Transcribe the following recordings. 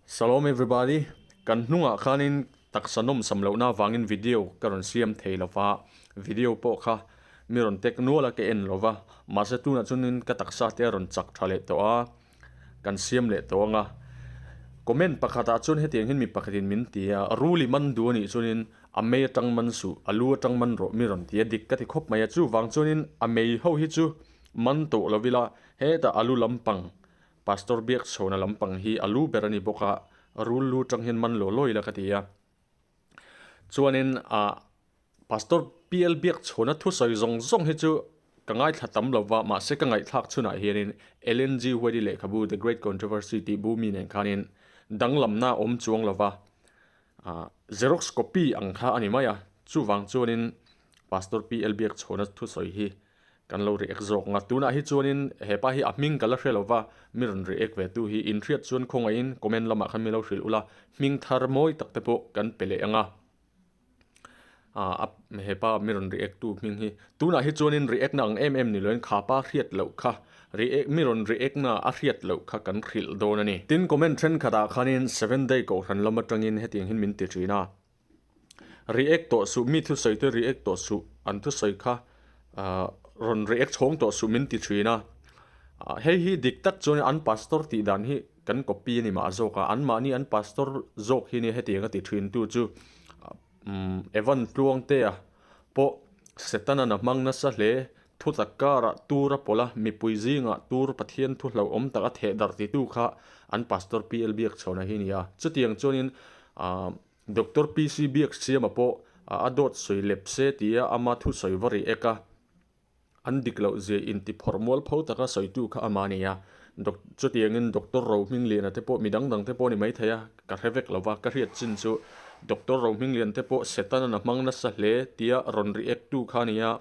Shalom everybody, kan hnungah khanin taksa nawmsam lohna avangin video ka rawn siam thei lova, video pawh kha mi rawn tek nual a ka en lova, mahse tunah chuanin ka taksa te a rawn chak tha leh tawh a, kan siam leh tawh ang a. Comment pakhatah chuan hetiang hian mi pakhatin min ti a, rul i man duh a nih chuanin a mei atang man suh, a lu atang man rawh mi rawn ti a, dik ka ti khawp mai a, chuvang chuanin a mei ho hi chu man tawh lo ila, hetah a lu lampang Pastor Biakchhawna lampang hi a lu ber a ni bawk a, rul lu tang hian man law law ila ka ti a. Chuanin ah Pastor PL Biakchhawna thusawi zawng zawng hi chu ka ngaithla tam lo va, mahse ka ngaihthlak chhunah hianin Ellen G. White-i lehkhabu The Great Controversy tih bu mi nen khanin danglamna a awm chuang lo va, ah Xerox copy ang kha a ni mai a. Chuvang chuanin Pastor PL Biakchhawna thusawi hi Kan lo react zawk nga. Tunah hi chuanin hepa hi a hming ka la hre lova, mi rawn react ve tu hi inhriat chuan khawngaihin comment lamah khan mi lo hrilh ula, hming thar mawi tak te pawh kan pe leh ang a. Aah hepa mi rawn react tu hming hi tunah hi chuanin react na ang em em ni loin khapa hriat loh kha react mi rawn react na a hriat loh kha kan hrilh dawn a ni. Tin comment thenkhatah khanin seven day kohhran lam atangin hetiang hin min ti thin a. React tawh suh, mi thusawi te react tawh suh, an thusawi kha ahh rawn react chhawng tawh suh min ti thin a. Hei hi dik tak chuan an pastor tih dan hi kan copy a ni mah zawk a, anmahni an pastor zawk hi nia hetiang a ti thin tu chu umm Evan Tluangtea pawh Setana na hmang nasa hle, thutak karah tur a pawlh a, mipui zingah tur Pathian thu hlauhawm tak a theh darh titu kha an pastor PL Biakchhawna hi a ni a. Chutiang chuanin ahh Doctor PC Biaksiama pawh a dawt sawi lep se tia ama thusawi va ri ek a, an dik loh zia inti phawrh mual pho taka sawitu kha ama a ni a. Chutiangin Doctor Rohmingliana te pawh mi dang dang te pawh a ni maithei a, ka hre vek lo va, ka hriat chin chu Doctor Rohminglian te pawh Setanan a hmang nasa hle tia rawn ri ek tu kha a ni a.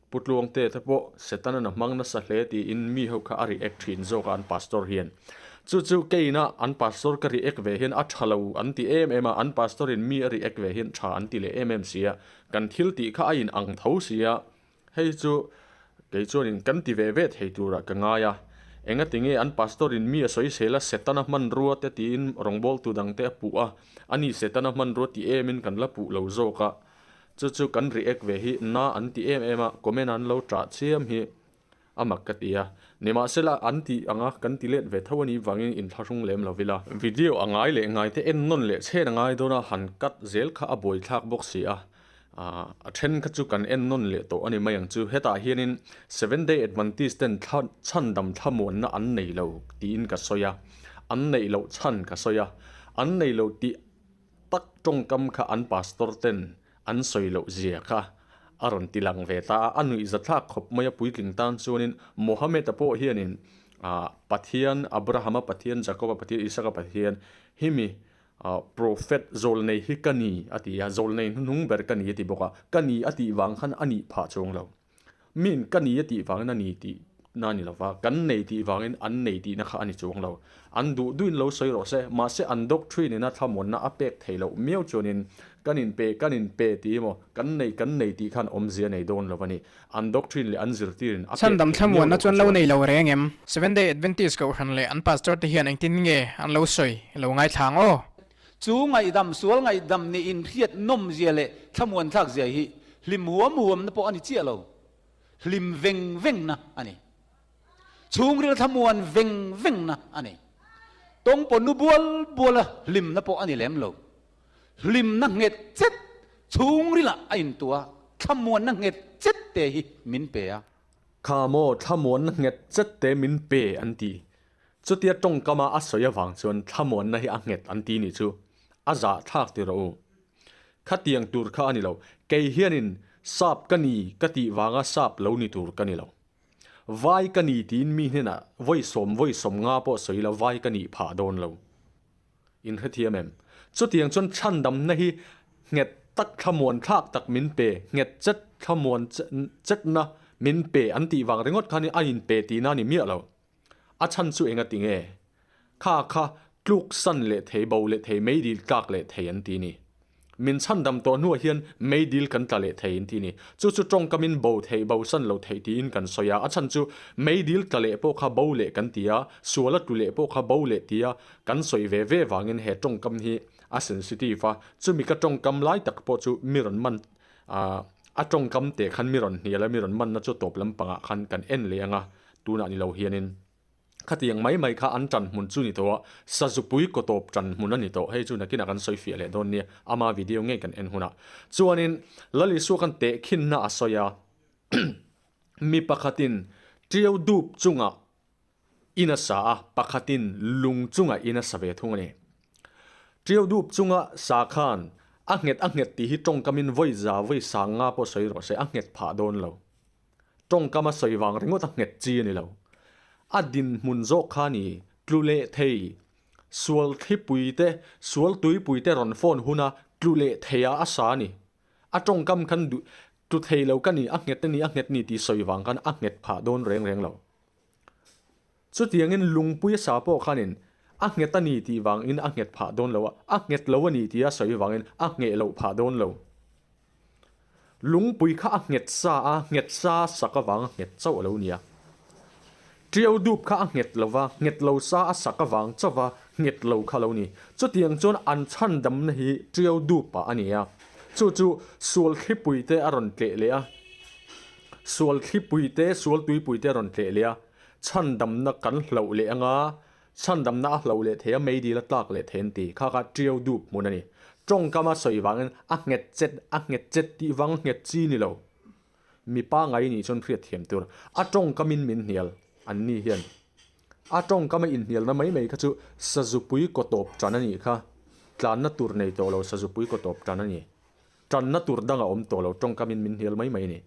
Pu Tluangte te pawh Setanan a hmang nasa hle tiin mi ho kha a react thin zawk a an pastor hian. Chu chu keina an pastor ka react ve hian a tha lo an ti em em a, an pastor in mi a react ve hian tha an ti leh em em si a, kan thil tih kha a in ang tho si a, hei chu kei chuanin kan ti ve ve thei turah ka ngai a. Engatinge an pastor in mi a sawisel a Setana hmanrua te tiin rawngbawltu dangte a puh a, ani Setana hmanrua ti emin kan la puh lo zawk a. Chu chu kan react ve hi na an ti em em a, comment an lo ṭah chiam hi a mak ka ti a. Nimahsela an tih anga kan ti let ve tho a nih vangin inthlahrung lem lo ila. Video a ngai leh ngai te en nawn leh chhen a ngai dawn a, han cut zel kha a buaithlak bawk si a. A then kha chu kan en nawn leh tawh a ni mai ang chu. Hetah hianin Seven Day Adventist ten thla chhandam thlamuanna an nei lo tiin ka sawi a, an neih loh chhan ka sawi a, an nei lo tih tak tawngkam kha an pastor ten an sawi loh zia kha a rawn ti lang ve ta a, a nuihza thlak khawp mai a puitling tan chuanin Mohammed-a pawh hianin ah Pathian Abraham-a Pathian Jacob-a Pathian Isaac-a Pathian himi ah prophet zawlnei hi ka ni a ti a, zawlnei hnuhnung ber ka ni a ti bawk a, ka ni a tih vang khan a nih phah chuang lo. Min ka ni a tih vangin a ni tih na a ni lo va, kan nei tih vangin an nei tihna kha a ni chuang lo. An duh duhin lo sawi rawh se, mahse an doctrine ina thlamuanna a pek thei loh miau chuanin kan inpe kan inpe tih emaw kan nei kan nei tih khan awmzia nei dawn lo a ni. An doctrine leh an zirtirin a pek Chhandam theih miau thlamuanna loh kha chuan lo chuan. nei lo reng em? Seven Day Adventist Kohhran leh an pastor te hian engtin nge an lo sawi lo ngaithla ang aw? Chu ngaihdam, sual ngaihdam nih inhriat nawmzia leh thlamuanthlakzia hi hlim huam huamna pawh a ni chiah lo, hlim veng vengna a ni. Chhungril thlamuan veng vengna a ni. Tawngpaw nu bual buala hlimna pawh a ni lem lo. Hlimna nghet chet chhungrilah a intuah a, thlamuanna nghet chet te hi min pe a. Kha maw thlamuanna nghet chet te min pe an ti. Chutia tawngkama a sawi avang chuan thlamuanna hi a nghet an ti nih chu a zahthlak ti rawh u. Khatiang tur kha a ni lo, kei hianin sap ka ni ka tih vanga sap lo ni tur ka ni lo. Vai ka ni tiin mi hnenah vawi sawm vawi sawm nga pawh sawi la vai ka nih phah dawn lo. In hrethiam em? Chutiang chuan chhandamna hi nghet tak thlamuan thlak tak min pe, nghet chet thlamuan chetna min pe an tih vang ringawt khan a inpe tihna a ni miah lo. A chhan chu enga ti nge? Kha kha tluk san leh thei, bo leh thei, meidil tlak leh thei an ti ni. Min chhandam tawh hnuah hian meidil kan tla leh thei in ti ni. Chu chu tawngkamin bo theih, bosan lo theih tiin kan sawi a. A chhan chu meidil tla leh pawh kha bo leh kan ti a, suala tlu leh pawh kha bo leh tia kan sawi ve ve vangin he tawngkam hi a sensitive a. Chumi ka tawngkam lai tak pawh chu mi rawn man a tawngkam teh khan mi rawn hnial a, mi rawn manna chu tawp lampangah khan kan en leh ang a, tunah ni lo hianin. Khatiang mai mai kha an tan hmun chu ni tawh a, Sazupui kaw tawp tan hmun a ni tawh. Hei chu nakinah kan sawi fiah leh dawn nia, ama video ngei kan en hunah. Chuanin Lal Isua khan tehkhinna a sawi a, Mi pakhatin ṭiau dup chungah in a sa a, pakhatin lung chungah in a sa ve thung a ni. Ṭiau dup chunga sa khan a nghet a nghet tih hi ṭawngkamin vawi za vawi sang nga pawh sawi rawh se, a nghet phah dawn lo. Tawngkam a sawi vang ringawt a nghet chi a ni lo. A dinhmun zawk kha ni, tlu leh thei, sual thlipui te, sual tuipui te rawn phone huna tlu leh theia a sa a ni. A tawngkam khan duh, tlu thei lo ka ni, a nghet a ni, a nghet ni tih sawi vang khan a nghet phah dawn reng reng lo. Chutiangin lungpui a sa pawh khanin a nghet a ni tih vangin a nghet phah dawn lo a, a nghet lo a ni tia sawi vangin a ngheh loh phah dawn lo. Lungpui kha a nghet sa a, nghet sa sak avang a nghet chauh a lo nia. Ṭiau dup kha a nghet lo va, nghet lo sa a sak avang chauh va nghet lo kha a lo ni. Chutiang chuan an chhandamna hi ṭiau dupah a ni a, chu chu sual thlipui te a rawn tleh leh a, sual thlipui te, sual tuipui te a rawn tleh leh a, chhandamna kan hloh leh anga Chhandamna a hloh leh thei a, meidil a tlak leh thei an ti. Kha kha ṭiau dup hmun a ni. Tawngkam a sawi vangin a nghet chet, a nghet chet tih vang nghet chi ni lo. Mipa ngai nih chuan hriat thiam tur. A tawngkamin min hnial, an ni hian. A tawngkama inhnialna mai mai kha chu sazupui kaw tawp ṭan a nih kha. Tlanna tur nei tawh lo sazupui kaw tawp ṭan a ni. Ṭanna tur dang a awm tawh lo, tawngkamin min hnial mai mai a ni.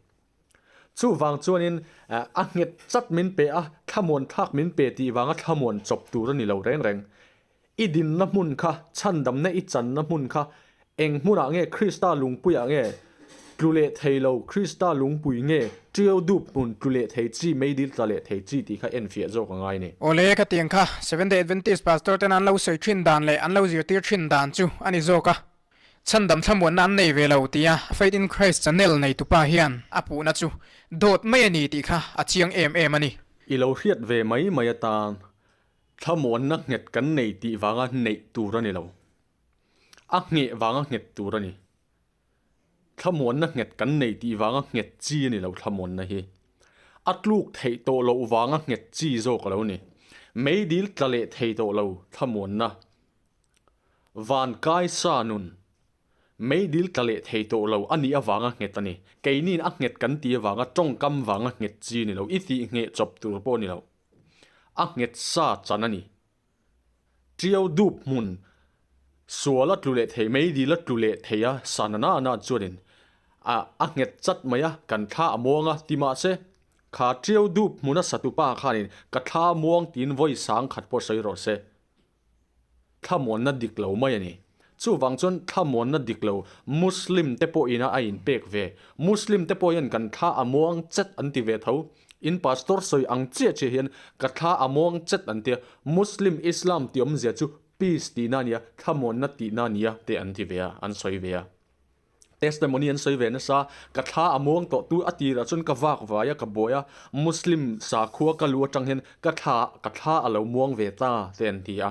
Chuvang chuanin a nghet chat min pe a, thlamuan thlak min pe tih vanga thlamuan chawp tur a ni lo reng reng. I dinna hmun kha, chhandamna i channa hmun kha eng hmunah nge Krista lungpuiah nge tlu leh thei lo, Krista lungpui nge ṭiau dup hmun tlu leh thei chi, meidil tla leh thei chi tih kha enfiah zawk a ngai a ni. Awle, ka tiang kha Seventh Day Adventist Pastor ten an lo sawi ṭhin dan leh an lo zirtir ṭhin dan chu a ni zawk a. Chhandam thlamuanna an nei ve lo tia Faith in Christ channel neitupa hian a puhna chu dawt mai a ni tih kha a chiang em em a ni. I lo hriat ve mai mai atan thlamuanna nghet kan nei tih vanga neih tur a ni lo. A ngheh vanga nghet tur a ni. Thlamuanna nghet kan nei tih vanga nghet chi a ni lo thlamuanna hi. A tluk theih tawh loh vanga nghet chi zawk a lo ni. Meidil tla leh thei tawh lo thlamuanna. Van kai sa nun meidil tla leh thei tawh lo a nih avanga nghet a ni. Keiniin a nghet kan tih avanga tawngkam vanga nghet chi a ni lo, i tih ngheh chawp tur pawh a ni lo. A nghet sa chan a ni. Ṭiau dup hmun sual a tlu leh thei, meidil a tlu leh thei a, sa na na chuanin a a nghet chat mai a, kan thla a muang a ti mahse kha ṭiau dup hmuna satupa khanin ka thla muang tiin vawi sang khat pawh sawi rawh se. Thlamuanna dik lo mai a ni. Chuvang chuan thlamuanna dik lo Muslim te pawh ina a inpek ve. Muslim te pawh hian kan thla a muang chet an ti ve tho. In pastor sawi ang chiah chiah hian ka thla a muang chet an tia. Muslim Islam tih awmzia chu peace tihna a nia, thlamuanna tihna a nia te an ti ve a, an sawi ve a. Testimony an sawi ve nasa, ka thla a muang tawh tu a tirah chuan ka vak vai a, ka buai a, Muslim sakhua ka lu atang hian ka thla ka thla a lo muang ve ta te an ti a,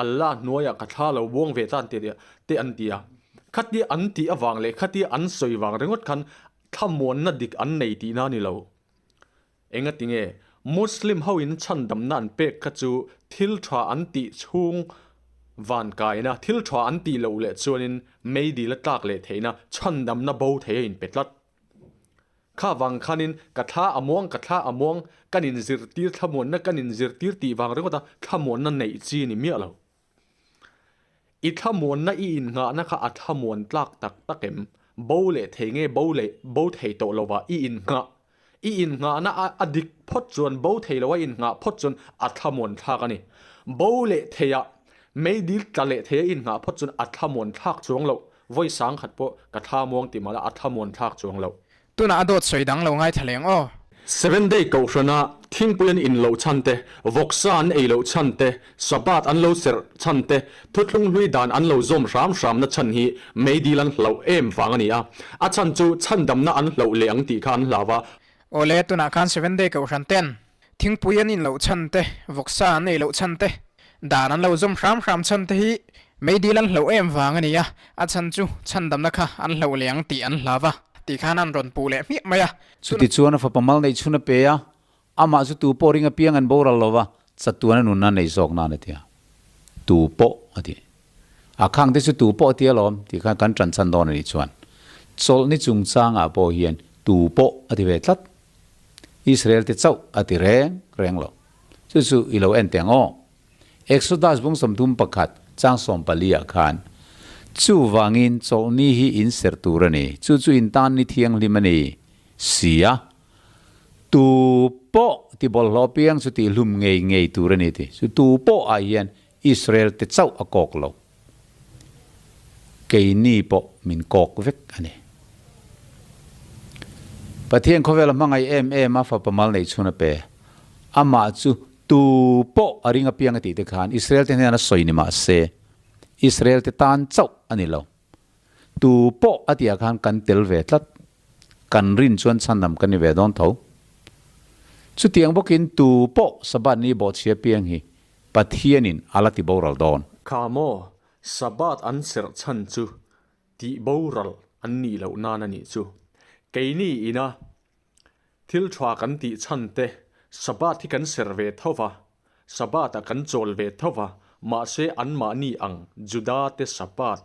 Allah hnuaiah ka thla a lo muang ve ta an ti te an ti a, khatia an tih avang leh khatia an sawi vang ringawt khan thlamuanna dik an nei tihna a ni lo. Engatinge Muslim ho in chhandamna an pek kha chu thil tha an tih chhung van kaina, thil tha an tih loh leh chuanin meidil a tlak leh theihna chhandamna bo thei a inpe tlat. Kha vang khanin ka thla a muang, ka thla a muang, kan inzirtir thlamuanna kan inzirtir tih vang ringawt a thlamuanna neih chi a ni miah lo. I thlamuanna i innghahna kha a thlamuan tlak tak tak em? Bo leh thei nge bo leh bo thei tawh lovah i innghah? I innghahna a a dik phawt chuan bo thei loa innghah phawt chuan a thlamuan thlak a ni. Bo leh theiah meidil tla leh theia i innghah phawt chuan a thlamuan thlak chuang loh. Vawi sang khat pawh ka thlamuang ti mah la a thlamuan thlak chuang loh. Tunah a dawt sawi dang lo ngaithla leng aw. Seventh Day Kohhrana thingpui an in loh chhan te, vawksa an ei loh chhan te, Sabbath an lo serh chhan te, thuthlung hlui dan an lo zawm hram hramna chhan hi meidil an hlauh em vang a ni a. A chhan chu chhandamna an hlauh leh ang tih kha an hlau a. Awle, tunah khan Seventh Day Kohhran ten Thingpui an in loh chhan te, vawksa an ei loh chhan te, dan an lo zawm hram hram chhan te hi meidil an hlauh em vang a ni a, a chhan chu chhandamna kha an hlauh leh ang tih an hlau a tih khan an rawn puh leh hmiah mai a. Chutichuan a fapa mal neih chhun a pe a, amah chu tu pawh ring apiang an boral lo va, chatuan a nunna nei zawk nan a ti a, tu pawh a ti. A khang te chu tu pawh a ti alawm tih khan kan ṭan chhan dawn a nih chuan chawlhni chungchangah pawh hian tu pawh a ti ve tlat. Israel te chauh a ti reng reng lo. Chu chu i lo en teh ang aw. Exodus bung 31 chang 14 ah khan, Chuvangin chawlhni hi in serh tur a ni, chu chu in tan ni thianghlim a ni si a, tu pawh ti bawlhhlawh piang chu tihhlum ngei ngei tur a ni ti. Chu tu pawh ah hian Israel te chauh a kawk lo. Keini pawh min kawk vek a ni. Pathian khawvel a hmangaih em em a, fapa mal neih chhun a pe. Amah chu tu pawh a ring apiang a tih te khan Israel te hnena sawi ni mah se, Israel te tan chauh a ni lo. Tu pawh a tihah khan kan tel ve tlat. Kan rin chuan chhandam kan ni ve dawn tho. Chutiang bawkin tu pawh Sabbath ni bawhchhia piang hi Pathianin a la ti boral dawn. Kha maw, Sabbath an serh chhan chu tih boral an nih loh nan a nih chu. Keini ina thil tha kan tih chhan te Sabbath hi kan serh ve tho va, Sabbath ah kan chawl ve tho va, mahse anmahni ang Juda te Sabbath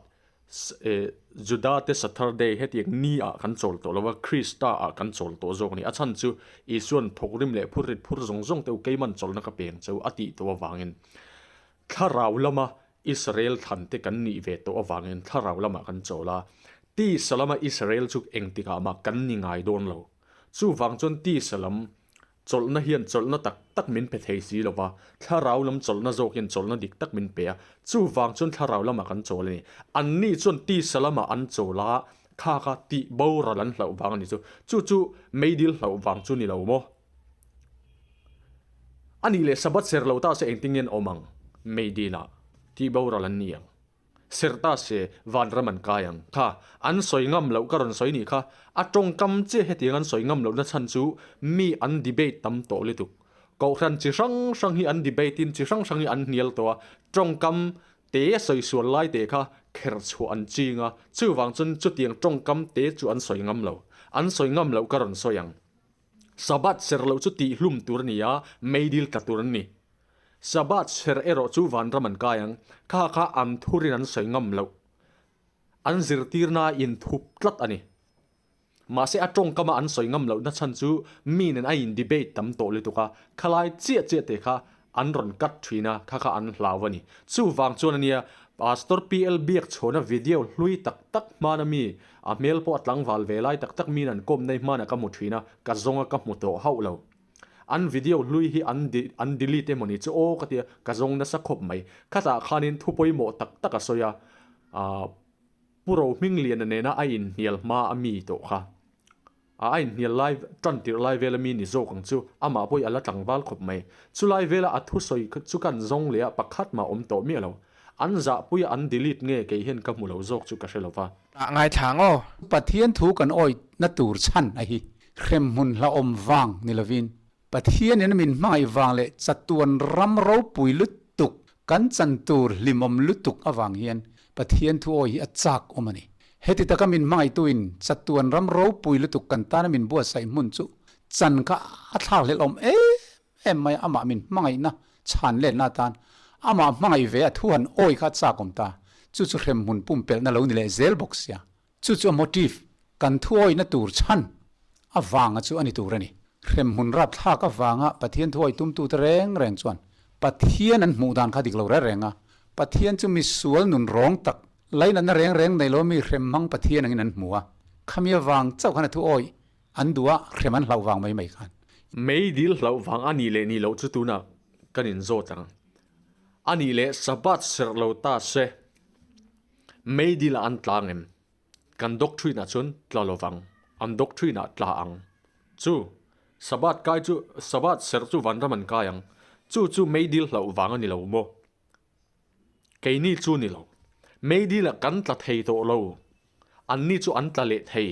Juda te Saturday hetiang ni ah kan chawl tawh lo a, Krista ah kan chawl tawh zawk a ni. A chhan chu Isua'n thawkrim leh phur rit phur zawng zawng te u keiman chawlhna ka peng cheu a tih tawh avangin thlarau lama Israel thlan te kan nih ve tawh avangin thlarau lamah kan chawl a, tisa lama Israel chu engtikah mah kan ni ngai dawn lo. Chuvang chuan tisa lam Chawlhna hian chawlhna tak tak min pe thei si lo va, thlarau lam chawlhna zawk hian chawlhna dik tak min pe a, chuvang chuan thlarau lamah kan chawl a ni. Anni chuan tisa lamah an chawl a, kha kha tih boral an hlauh vang a ni chu. Chu chu meidil hlauh vang chu ni lo maw? A nih leh Sabbath ser lo ta se engtin nge an awm ang? Meidilah tih boral an ni ang. Serh ta se, vanram an kai ang. Kha, an sawi ngam loh ka rawn sawi nih kha. A tawngkam chiah hetiang an sawi ngam lohna chhan chu mi an debate tam tawh lutuk. Kohhran chi hrang hrang hi an debate in chi hrang hrang hi an hnial tawh a, tawngkam te sawi sual lai te kha kherh chhuah an ching a, chuvang chuan chutiang tawngkam te chu an sawi ngam lo. An sawi ngam loh ka rawn sawi ang. Sabbath serh loh chu tihhlum tur a ni a, meidil tla tur an ni. Sabbath serh erawh chu vanram an kai ang, kha kha an thurin an sawi ngam loh. An zirtirna a inthup tlat a ni. Mahse a tawngkama an sawi ngam lohna chhan chu mi nen a in debate tam tawh lutuk a, khalai chiah chiah te kha an rawn cut thin a, kha kha an hlau a ni. Chuvang chuan a nia, Pastor PL Biakchhawna video hlui tak tak hmana mi, a hmel pawh a tlangval ve lai tak tak miin an kawm nei hmanah ka hmu thin a, ka zawng a ka hmu tawh hauh lo. An video hlui hi an an delete emawni chu aw ka tia, ka zawng nasa khawp mai. Khatah khanin thu pawimawh tak tak a sawi a, ah Pu Rohmingliana nena a inhnial hma a mi tawh kha. A a inhnial lai tan tirh lai vela mi ni zawk ang chu, amah pawh hi a la tlangval khawp mai. Chulai vela a thusawi chu kan zawng leh a pakhat mah awm tawh miah lo. An zahpuia an delete nge kei hian ka hmu lo zawk chu ka hre lo va. Ah ngaithla ang aw. Pathian thu kan awih na tur chhan a hi hremhmun hlauhawm vang ni lovin Pathianin a min hmangaih vang leh chatuan ram ropui lutuk kan chan tur hlimawm lutuk avang hian Pathian thu awi hi a chak awm a ni. Heti taka min hmangaihtuin chatuan ram ropui lutuk kan tana min buatsaih hmun chu chan kha a thlak hlelh awm em em mai a, amah min hmangaihna chhan letna atan amah hmangaih ve a thu han awi kha a chak awm ta. Chu chu hremhmun pumpelhna lo ni leh zel bawk sia. Chu chu a motive, kan thuawihna tur chhan, avanga chu a ni tur a ni. Hremhmun rapthlak avanga Pathian thuawih tumtute reng reng chuan Pathian an hmuh dan kha dik lo reng reng a, Pathian chu misual nun rawng tak, lainatna reng reng nei lo mi hrem hmang Pathian angin an hmu a, khami avang chauh khan a thuawih an duh a, hrem an hlauh vang mai mai khan. Meidil hlauh vang a nih leh nih loh chu tunah kan inzawt ang. A nih leh Sabbath serh lo ta se. Meidil ah an tla ngem? Kan doctrine ah chuan tla lovang, an doctrine ah tla ang. Chu. Sabbath kai chu Sabbath serh chu vanram an kai ang. Chu chu meidil hlauh vang a ni lo maw? Keini chu ni lo. Meidilah kan tla thei tawh lo. Anni chu an tla leh thei.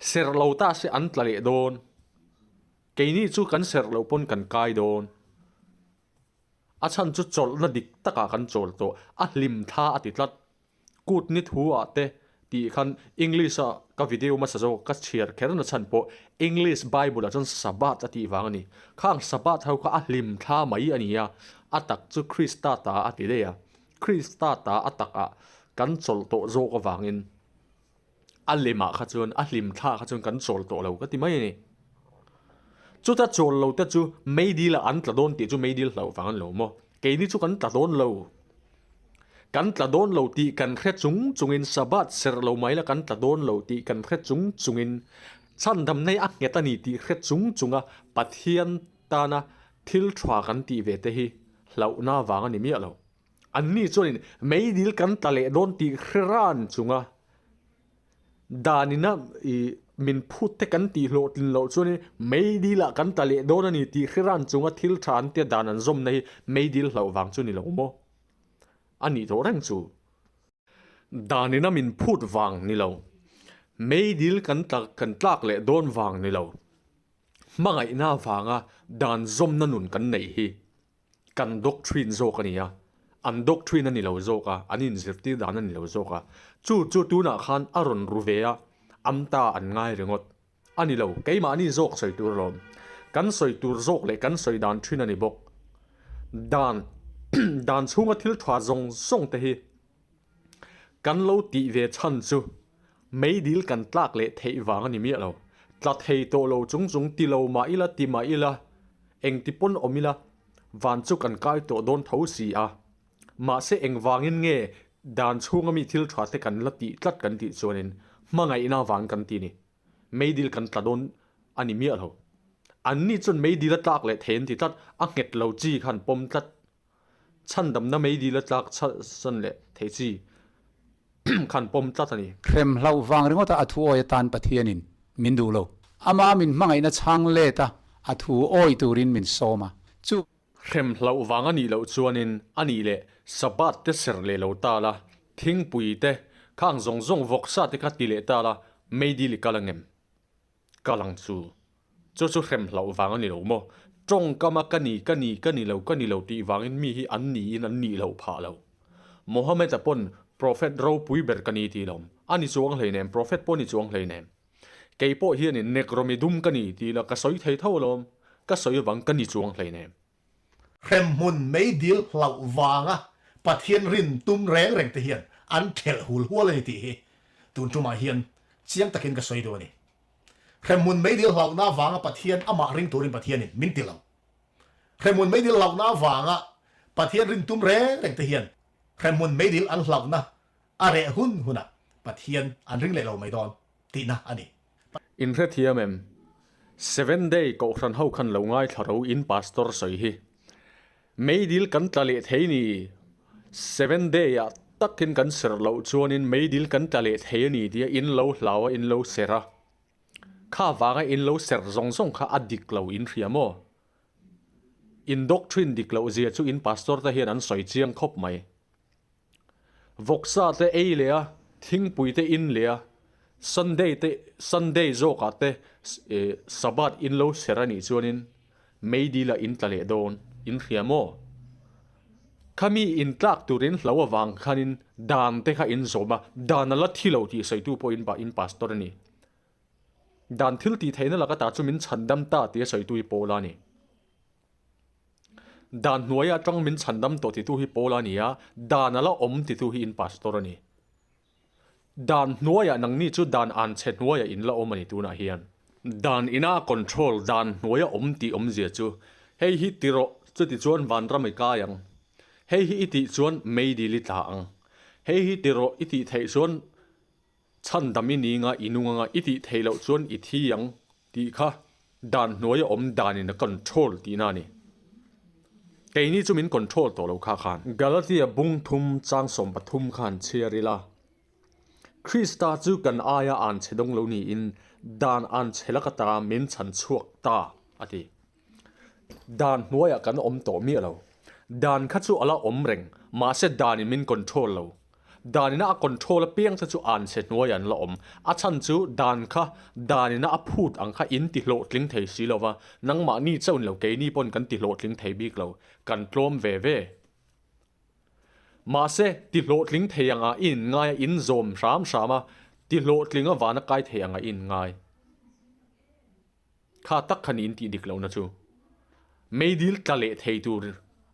Serh lo ta se an tla leh dawn. Keini chu kan serh loh pawn kan kai dawn. A chhan chu chawlhna dik takah kan chawl tawh. A hlim thla a ti tlat. Kut ni thu ah te tih khan English a ka video hmasa zawk ka chhiar kher na chhan pawh English Bible ah chuan Sabbath a tih vang a ni. Khang Sabbath ho kha a hlim thla mai a ni a, a tak chu Krista ta a ti daih a. Krista ta a tak ah kan chawlh tawh zawk avangin a lem ah kha chuan a hlim thla kha chuan kan chawl tawh lo ka ti mai a ni. Chuta chawl lo te chu meidil ah an tla dawn tih chu meidil hlauh vang a ni lo maw? Keini chu kan tla dawn lo. Kan tla dawn lo tih kan hre chung chungin Sabbath serh lo mai la kan tla dawn lo tih kan hre chung chungin chhandamna hi a nghet a ni tih hre chung chunga Pathian tana thil tha kan tih ve te hi hlauhna vang a ni miah lo. Anni chuanin meidil kan tla leh dawn tih hre ran chunga Danina i min phut te kan tih hlawhtlin loh chuanin meidil ah kan tla leh dawn a ni tih hre ran chunga thil tha an tia dan an zawmna hi meidil hlauh vang chu ni lo maw? A nih tawh reng chu. Danina min phut vang ni lo. Meidil kan tla kan tlak leh dawn vang ni lo. Hmangaihna vanga dan zawmna nun kan neih hi. Kan doctrine zawk a ni a, an doctrine a ni lo zawk a, an inzirtir dan a ni lo zawk a. Chu chu tunah khan a rawn ru ve a, am ta an ngai ringawt. A ni lo, keimahni zawk sawi tur alawm. Kan sawi tur zawk leh kan sawi dan thin a ni bawk. Dan dan chhunga thil tha zawng zawng te hi kan lo tih ve chhan chu meidil kan tlak leh theih vang a ni miah lo. Tla thei tawh lo chung chung ti lo mah ila ti mah ila Engti pawn awm ila, van chu kan kai tawh dawn tho si a. Mahse engvangin nge dan chhunga mi thil tha te kan la tih tlat kan tih chuanin hmangaihna vang kan ti ni. Meidil kan tla dawn a ni miah lo. Anni chuan meidil a tlak leh thei an ti tlat, a nghet lo chi khan pawm tlat. Chhandamna meidil a tlak chhan leh thei chi khan pawm tlat a ni. Hrem hlauh vang ringawta a thu awi atan Pathianin min duh lo. Ama min hmangaihna chhang let a, a thu awi turin min sawm a. Chu. Hrem hlauh vang a nih loh chuanin a nih leh Sabbath te ser leh lo ta la, thingpui te, khang zawng zawng vawksa te kha ti leh ta la, meidil i kal angem? Ka lang chu. Chu chu hrem hlauh vang a ni lo maw? Tawngkama ka ni, ka ni, ka ni lo, ka ni lo tih vangin mi hi an niin an nih loh phah lo. Mohammed-a pawn Prophet ropui ber ka ni tih lo. A ni chuang hleinem, Prophet pawh a ni chuang hleinem. Kei pawh hianin Negro mi dum ka ni tih la ka sawi thei tho alawm. Ka sawi avang ka ni chuang hleinem. Hremhmun meidil hlauh vanga Pathian rin tum reng reng te hian an thelh hul hual a ni tih hi tun tumah hian chiang takin ka sawi duh a ni. Hremhmun meidil hlauhna avanga Pathian amah ring turin Pathianin min ti lo. Hremhmun meidil hlauhna avanga Pathian rin tum reng reng te hian hremhmun meidil an hlauhna a reh hun hunah Pathian an ring leh lo mai dawn tihna a ni. In hrethiam em? Seven Day Kohhran ho khan lo ngaithla ro in Pastor sawi hi. Meidil kan tla leh thei ni. Seven Day ah takin kan serh loh chuanin meidil kan tla leh thei a ni tia in lo hlau a in lo serh a. Kha vanga in lo serh zawng zawng kha a dik lo in hria maw? In doctrine dik loh zia chu in Pastor te hian an sawi chiang khawp mai. Vawksa te ei leh a, thingpui te in leh a, Sunday te Sunday zawkah te Sabbath in lo ser a nih chuanin meidil ah in tla leh dawn in hria maw? Khami in tlak turin hlo avang khanin dan te kha in zawm a, dan a la thi lo tih sawitu pawh in in pastor a ni. Dan thil tih theihna laka ta chu min chhandam ta tia sawitu hi Paula a ni. Dan hnuaia atang min chhandam tawh titu hi Paula a ni a, dan a la awm titu hi in pastor a ni. Dan hnuaiah nangni chu dan an chhe hnuaiah in la awm a ni tunah hian. Dan ina control dan hnuaia awm tih awmzia chu hei hi ti rawh chuti chuan vanram i kai ang, hei hi i tih chuan meidil i tla ang, hei hi ti rawh i tih theih chuan Chhandam i ni nga i nung anga i tih theih loh chuan i thi ang tih kha dan hnuaia awm danin a control tihna a ni. Keini chu min control tawh lo kha khan. Galatia bung thum chang 13 khan chhiar ila, Krista chu kan aia an chhe dawng lo niin dan an chhe lak ata min chhan chhuak ta. a ti. Dan hnuaiah kan awm tawh miah lo. Dan kha chu a la awm reng, mahse danin min control lo. Danina a control apiang te chu anchhe hnuaiah an la awm. A chhan chu dan kha danina a phut ang kha in ti hlawhtling thei si lo va, nangmahni chauh ni lo keini pawn kan ti hlawhtling thei bik lo, kan tlawm ve ve. Mahse, ti hlawhtling thei angah i inngai a, in zawm hram hram a, ti hlawhtling avana kai thei angah i inngai. Kha tak khan in tih dik lohna chu meidil tla leh thei tur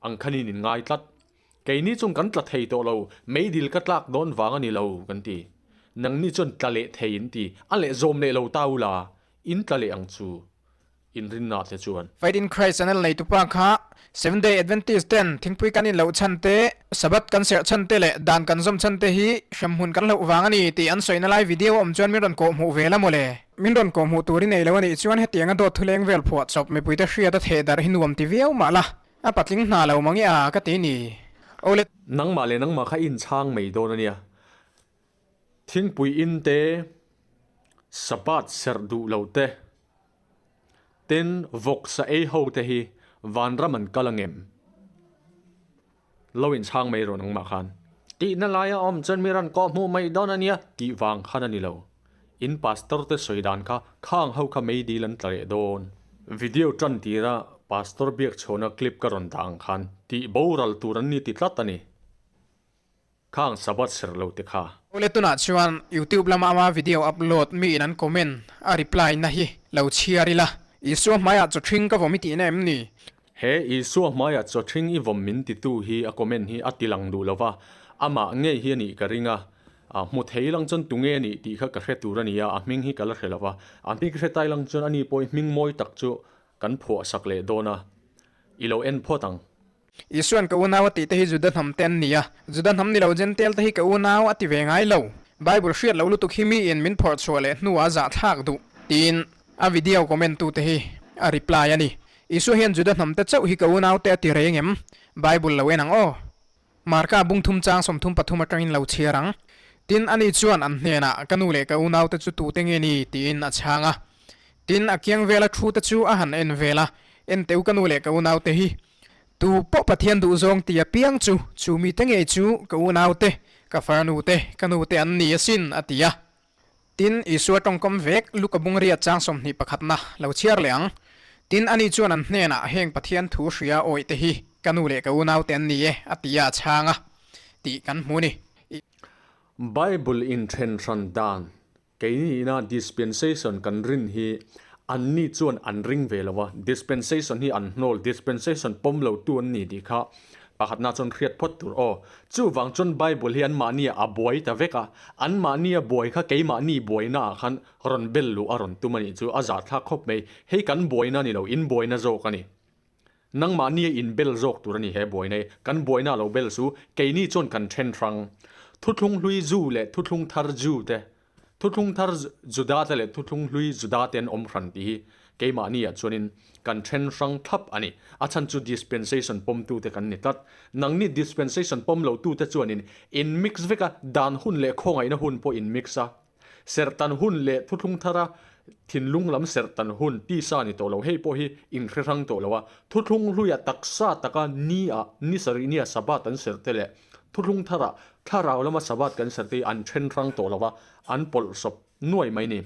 ang khan in inngai tlat. Keini chuan kan tla thei tawh lo, meidil ka tlak dawn vang a ni lo kan ti. Nangni chuan tla leh thei in ti, a leh zawm leh lo ta ula, in tla leh ang chu. Inrinna te chuan. Faith in Christ channel neitupa kha Seventh Day Adventist ten thingpui kan inloh chhan te, Sabbath kan serh chhan te leh dan kan zawm chhan te hi hremhmun kan hlauh vang a ni tih an sawina lai video a awm chuan min rawn kawh hmuh ve la mawle. Min rawn kawh hmuh tur i nei lo a nih chuan hetianga dawt thuleng vel phuah chawp mipuite hriat a theh darh hi nuam ti viau mah la, a patling hna lo mang i a ka ti ni. Awle. Nangmah leh nangmah kha i inchhang mai dawn a nia. Thingpui in te, Sabbath serh duh lo te, Tin, vawksa ei ho te hi vanram an kal angem? Lo inchhang mai rawh nangmah khan. Tihna laia awm chuan mi rawn kawh hmuh mai dawn a nia tih vang khan a ni lo. In pastor te sawi dan kha khang ho kha meidil an tla leh dawn. Video tan tira pastor biakchhawna clip ka rawn dah ang khan tih boral tur an ni ti tlat a ni. Khang Sabbath ser lo te kha. Awle tunah chuan YouTube lama ama video upload mi in an comment a reply na hi lo chhiar ila. Isua hmaiah chaw thing ka vawm i tihna em ni? He Isua hmaiah chaw thing i vawm min titu hi a comment hi a ti lang duh lova, amah ngei hi a nih ka ring a, hmu thei lang chuan tunge a nih tih kha ka hre tur a ni a, a hming hi ka la hre lova, a hming hre tai lang chuan ani pawh hi hming mawi tak chu kan phuah sak leh dawn a, i lo en phawt ang. Isuan ka unau a tih te hi Juda hnam te an ni a, Juda hnam ni lo Jentail te hi ka unau a ti ve ngai lo. Bible hriat loh lutuk hi miin min phawrh chhuah leh hnuah a zahthlak duh, tiin a video comment tu te hi a reply a ni. Isua hian Juda hnam te chauh hi ka unau te a ti reng em? Bible lo en ang aw. Marka bung thum chang 33 atangin lo chhiar ang. Tin, ani chuan an hnenah, Ka nu leh ka unau te chu tute nge ni? tiin a chhang a. Tin, a kiang vela thu te chu a han en vel a, En teu ka nu leh ka unau te hi. Tu pawh Pathian duhzawng ti apiang chu, chu mite ngei chu ka unau te, ka farnu te, ka nu te an ni asin, a ti a. Tin, Isua tawngkawm vek Luka bungria chang 21 na lo chhiar leh ang. Tin, ani chuan an hnenah heng Pathian thu hria awih te hi ka nu leh ka unau te an ni e, a ti a, a chhang a, tih kan hmu ni. Bible inthen hran dan Keini ina dispensation kan rin hi anni chuan an ring ve lo a, dispensation hi an hnawl, dispensation pawm lo tu an ni tih kha pakhatna chuan hriat phawt tur aw. Chuvang chuan Bible hi anmahni ah a buai ta vek a, anmahni a buai kha keimahni buaina ah khan rawn bel luh a rawn tum a nih chu a zahthlak khawp mai, hei kan buaina a ni lo, in buaina zawk a ni. Nangmahni a inbel zawk tur a ni he buaina hi. Kan buaina a lo bel chu keini chuan kan then hrang. Thuthlung hlui Jew leh thuthlung thar Jew te, thuthlung thar Juda te leh thuthlung hlui Juda te an awm hran tih hi keimahni ah chuanin kan then hrang thlap a ni. A chhan chu dispensation pawmtu te kan ni tlat. Nangni dispensation pawm lo tu te chuanin in mix vek a, dan hun leh khawngaihna hun pawh in mix a. Serhtan hun leh thuthlung thara thinlung lam serhtan hun tisa ni tawh lo, hei pawh hi inhre hrang tawh lo a, thuthlung hluia taksa taka ni ah ni sarih nia Sabbath an serh te leh thuthlung thara thlarau lama Sabbath kan serh te hi an then hrang tawh lo a, an pawlhsawp nuai mai ni.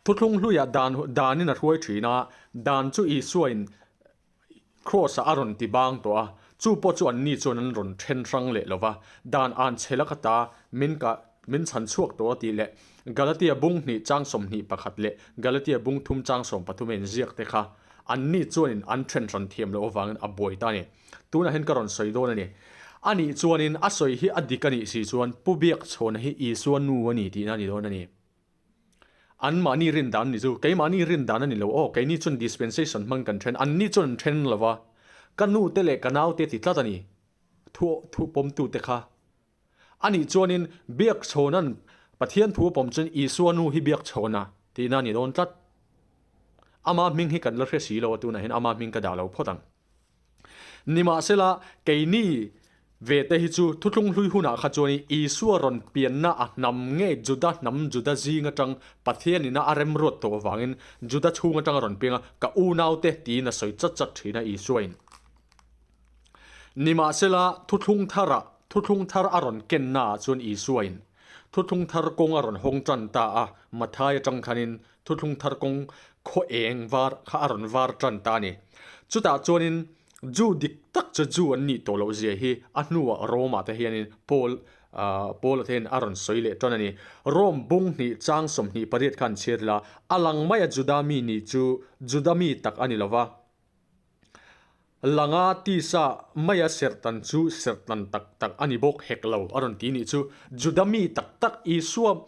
Thuthlung hluia dan danin a hruai thin a, dan chu Isua in Kraws-ah a rawn ti bang tawh a, chu pawh chu anni chuan an rawn then hrang leh lo va, dan an chhe lak ata min kah min chhan chhuak tawh a tih leh Galatia bung hnih chang 21 leh Galatia bung thum chang 13 a inziak te kha anni chuanin an then hran thiam loh avangin a buai ta a ni. Tunah hian ka rawn sawi dawn a ni. Anih chuanin a sawi hi a dik a nih si chuan Pu Biakchhawna hi Isua nu a ni tihna a ni dawn a ni. Anmahni rin dan ni chu keimahni rin dan a ni lo aw, keini chuan dispensation hmang kan then, anni chuan an then lo va, ka nu te leh ka nau te ti tlat a ni, thu thu pawmtu te kha. Anih chuanin Biakchhawna'n Pathian thu a pawm chuan Isua nu hi Biakchhawna tihna a ni dawn tlat. Ama hming hi kan la hre si lo a, tunah hian ama hming ka dah lo phawt ang. Nimahsela keini. Ve te hi chu Thuthlung Hlui hunah kha chuan Isua rawn pianna a hnam nge Juda hnam Juda zing atang Pathian ina a remruat tawh avangin Juda chhung atang a rawn piang a, ka unaute tiin a sawi chat chat thin a Isuain. Nimahsela Thuthlung Tharah Thuthlung Thar a rawn kenna ah chuan Isuain Thuthlung Thar kawng a rawn hawng tan ta a, Mathai atang khanin Thuthlung Thar kawng khaw eng var kha a rawn var tan ta a ni. Chutah chuanin Jew dik tak chu Jew an nih tawh loh zia hi a hnuah Rome-ah te hianin Paul Paul-a te hian a rawn sawi leh tan a ni. Rome bung hnih chang 28 kha an chhiar ila, a lang maia Juda mi nih chu Juda mi tak a ni lo va, langa tisa maia serhtan chu serhtan tak tak a ni bawk hek lo a rawn ti nih chu. Juda mi tak tak Isua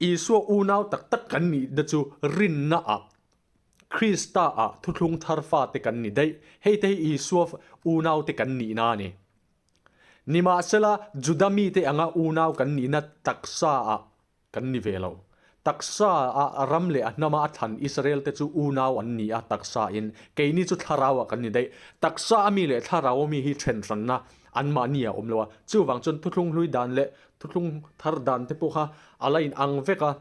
Isua unau tak tak kan nihna chu rinna ah Krista ah thuthlung thar fate kan ni daih. Hei te hi Isua unaute kan nihna a ni. Nimahsela, Juda mite anga unau kan nihna taksa ah kan ni ve lo. Taksa ah ram leh a hnama a thlan Israel te chu unau an ni a taksa in, keini chu thlarau ah kan ni daih. Taksa a mi leh thlarau a mi hi then hranna anmahni ah a awm lo a. Chuvang chuan thuthlung hlui dan leh thuthlung thar dan te pawh kha a la in ang vek a.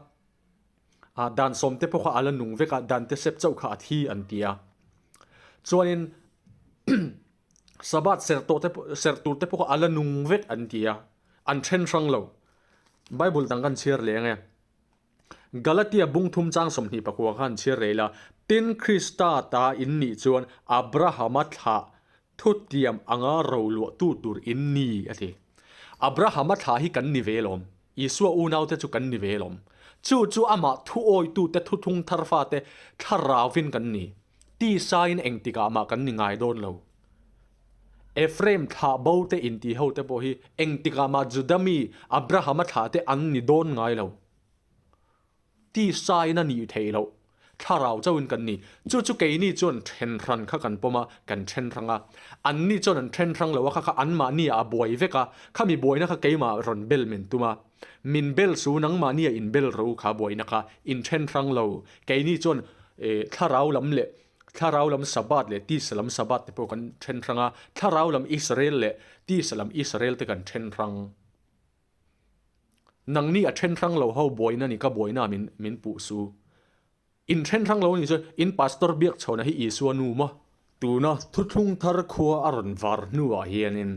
Ah dan sawmte pawh kha a la nung vek a, dan te sep chauh kha a thi an ti a. Chuanin Sabbath serh tawh te pawh serh tur te pawh kha a la nung vek an ti a, an then hrang lo. Bible dang kan chhiar leh ang e. Galatia bung thum chang 29 kha an chhiar rei la, Tin Krista ta in nih chuan Abrahama thlah thutiam anga ro luahtu tur in ni a ti. Abrahama thlah hi kan ni ve lawm. Isua unaute chu kan ni ve lawm. Chu chu amah thuawitute thuthung thar fate thlarauvin kan ni. Tisain engtikah mah kan ni ngai dawn lo. Ephraim thlah bo te inti ho te pawh hi engtikah mah Juda mi Abrahama thlah te an ni dawn ngai lo. Tisain a nih theih loh. Thlarau chauhin kan ni. Chu chu keini chuan then hran kha kan pawm a, kan then hrang a. Anni chuan an then hrang lo a, kha kha anmahni ah a buai vek a, khami buaina kha keimah rawn bel min tum a. Min bel su nangmahni ah in bel ro kha buaina kha in then hrang lo. Keini chuan thlarau lam leh thlarau lam Sabbath leh tisa lam Sabbath te pawh kan then hrang a, thlarau lam Israel leh tisa lam Israel te kan then hrang. Nangni a then hrang lo ho buaina ni ka buaina min min puh su. In then hrang lo ni chu in pastor biak chhawna hi Isua nu maw? Tuna thuthlung thar khua a rawn var hnuah hianin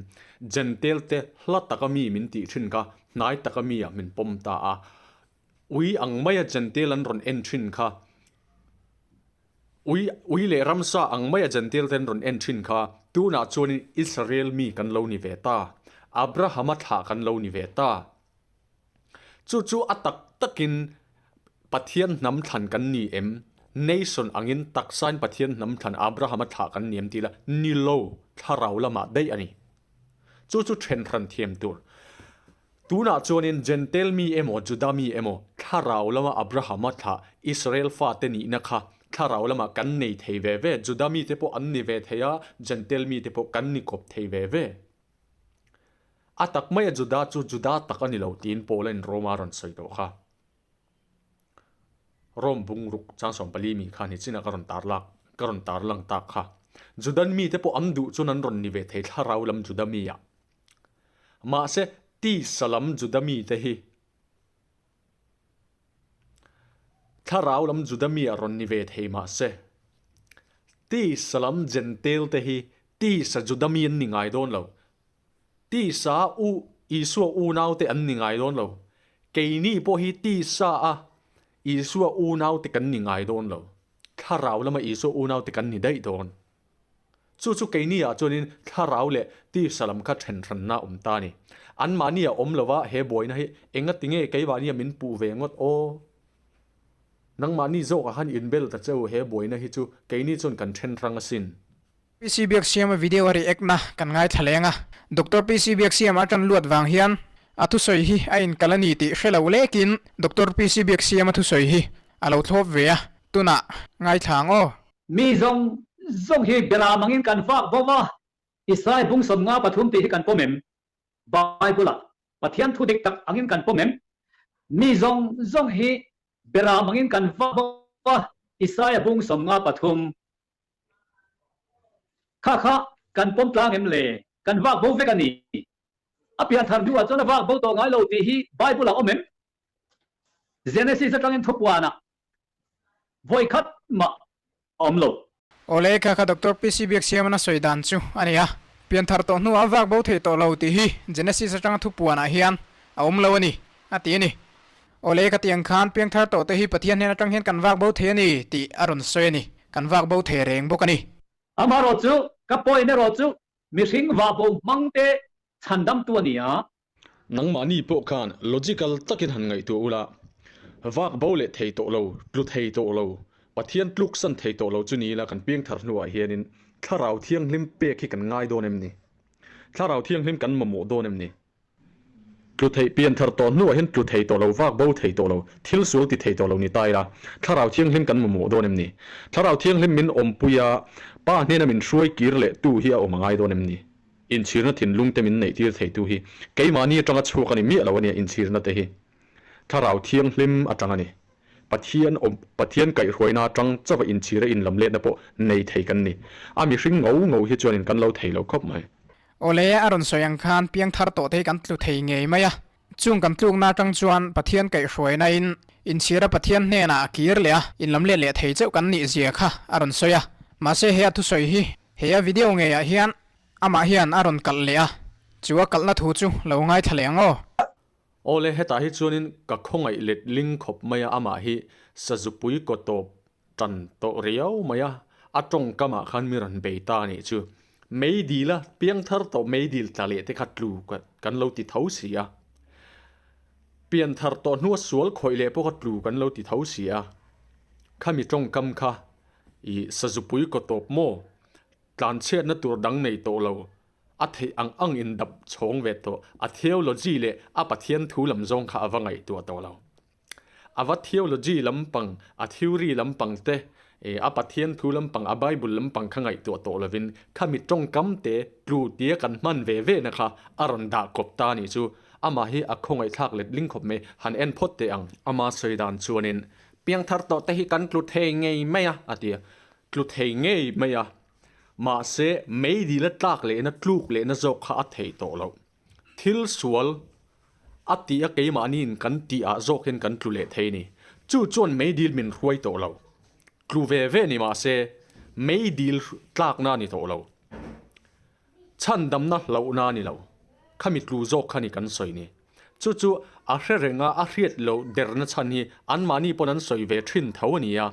Jentail te hla taka mi min tih thin kha hnai taka mi ah min pawm ta a. Ui ang maia Jentail an rawn en thin kha Ui, ui leh ramsa ang maia Jentail ten rawn en thin kha, tunah chuanin Israel mi kan lo ni ve ta. Abrahama thlah kan lo ni ve ta. Chu chu a tak takin Pathian hnam thlan kan ni em? Nation angin taksain Pathian hnam thlan Abrahama thlah kan ni em tih la ni lo, thlarau lamah daih a ni. Chu chu then hran thiam tur. Tunah chuanin Jentail mi emaw Juda mi emaw thlarau lama Abrahama thlah Israel fate nihna kha thlarau lamah kan nei thei ve ve, Juda mite pawh an ni ve thei a, Jentail mite pawh kan ni kawp thei ve ve. A tak maia Juda chu Juda tak a ni lo tiin Paula in Roma a rawn sawi tawh kha. Rome bungruk chang 14 mi kha ni chinah ka rawn tar lak ka rawn tar lang tak kha. Judan mite pawh an duh chuan an rawn ni ve thei thlarau lam Juda mi ah. Mahse, tisa lam Juda mite hi thlarau lam Juda mi a rawn ni ve thei mahse, tisa lam Jentail te hi tisa Juda mi an ni ngai dawn lo. Tisa u Isua unaute an ni ngai dawn lo. Keini pawh hi tisa a Isua unaute kan ni ngai dawn lo. Thlarau lama Isua unaute kan ni daih dawn. Chu chu keini ah chuanin thlarau leh tisa lam kha then hranna a awm ta a ni. Anmahni a awm lova he buaina hi enga tinge keimahni a min puh ve ngawt aw? Nangmahni zawkah khan inbel ta che u he buaina hi chu keini chuan kan then hrang asin. PC Biaksiama video a react na kan ngaithla leng a, Doctor PC Biaksiama a tan luat vang hian a thusawi hi a inkal a ni tih hre lo lekin Doctor PC Biaksiama thusawi hi a lo thlawp ve a, tunah ngaithla ang aw. Mi zawng zawng hi beram angin kan vak bo va, Israel bung 53 tih hi kan pawm em? Bible-ah Pathian thu dik tak angin kan pawm em? Mi zawng zawng hi beram angin kan vak bo va, Israel bung 53 kha kha kan pawm tlang em le? Kan vak bo vek a ni. A pianthar hnuah chuan a vak bo tawh ngai lo tih hi Bible ah awm em? Genesis atangin thupuanah vawikhat mah a awm lo. Awle, kha kha Doctor PC Biaksiamana sawi dan chu a ni a. Pianthar tawh hnuah a vak bo thei tawh lo tih hi Genesis atanga thupuanah hian a awm lo a ni, a ti a ni. Awle, ka tih ang khan piangthar tawh te hi Pathian hnen atang hian kan vak bo thei a ni tih a rawn sawi a ni. Kan vak bo thei reng bawk a ni. Amaherawhchu, ka point erawh chu mihring vah bo hmang te chhandamtu a ni a. Nangmahni pawh khan logical takin han ngaihtuah ula, vak bo leh thei tawh lo, tlu thei tawh lo, Pathian tluksan thei tawh lo chu ni ila kan piangthar hnuah hianin Thlarau Thianghlim pek hi kan ngai dawn em ni? Thlarau Thianghlim kan mamawh dawn em ni? Tlu theih pianthar tawh hnuah hian tlu thei tawh lo, vak bo thei tawh lo, thil sual ti thei tawh lo ni ta ila Thlarau Thianghlim kan mamawh dawn em ni? Thlarau Thianghlim min awmpui a, Pa hnena min hruai kir leh tu hi a awm a ngai dawn em ni? Inchhirna thinlung te min neihtir theitu hi keimahni atanga chhuak a ni miah lo a nia inchhirna te hi Thlarau Thianghlim atang a ni. Pathian awm Pathian kaihhruaina atang chauha inchhira inlamletna pawh nei thei kan ni. A mihring ngo ngo hi chuanin kan lo thei lo khawp mai. Awle, a rawn sawi ang khan piangthar tawh te hi kan tlu thei ngei mai a. Chung kan tlukna atang chuan Pathian kaihhruaina in inchhira Pathian hnenah a kir leh a, inlamlet leh thei chauh kan nih zia kha a rawn sawi a. Mahse he a thusawi hi he a video ngeiah hian Amah hian a rawn kalh leh a, chu a kalhna thu chu lo ngaithla leh ang aw. Awle, hetah hi chuanin ka khawngaih let ling khawp mai a, amah hi sazupui kaw tawp tan tawh riau mai a, a tawngkamah khan mi rawn bei ta a nih chu. Meidil a piangthar tawh meidil tla leh te kha tlu kan lo ti tho si a. Pianthar tawh hnua sual khawih leh pawh kha tlu kan lo ti tho si a. Khami tawngkam kha i sazupui kaw tawp maw? Tlanchhiatna tur dang nei tawh lo, a theih ang ang in dap chhawng ve tawh, a theology leh a Pathian thu lam zawng kha a va ngaihtuah tawh lo. A va theology lampang, a theory lampang te, a Pathian thu lampang, a Bible lampang kha ngaihtuah tawh lovin khami tawngkam te tlu tia kan hman ve ve na kha a rawn dah kawp ta nih chu amah hi a khawngaihthlak let ling khawp mai, han en phawt teh ang. Ama sawi dan chuanin piangthar tawh te hi kan tlu thei ngei mai a, a ti a. Tlu thei ngei mai a, mahse meidil a tlak lehna tluk lehna zawk kha a theih tawh loh. Thil sual a tih a keimahniin kan tih ah zawk hian kan tlu leh thei a ni. Chu chuan meidil min hruai tawh lo. Tlu ve ve ni mahse meidil tlakna a ni tawh lo. Chhandamna hlauhna a ni lo. Khami tlu zawk kha ni kan sawi ni. Chu chu a hre reng a, a hriat loh derna chhan hi anmahni pawn an sawi ve thin tho a ni a.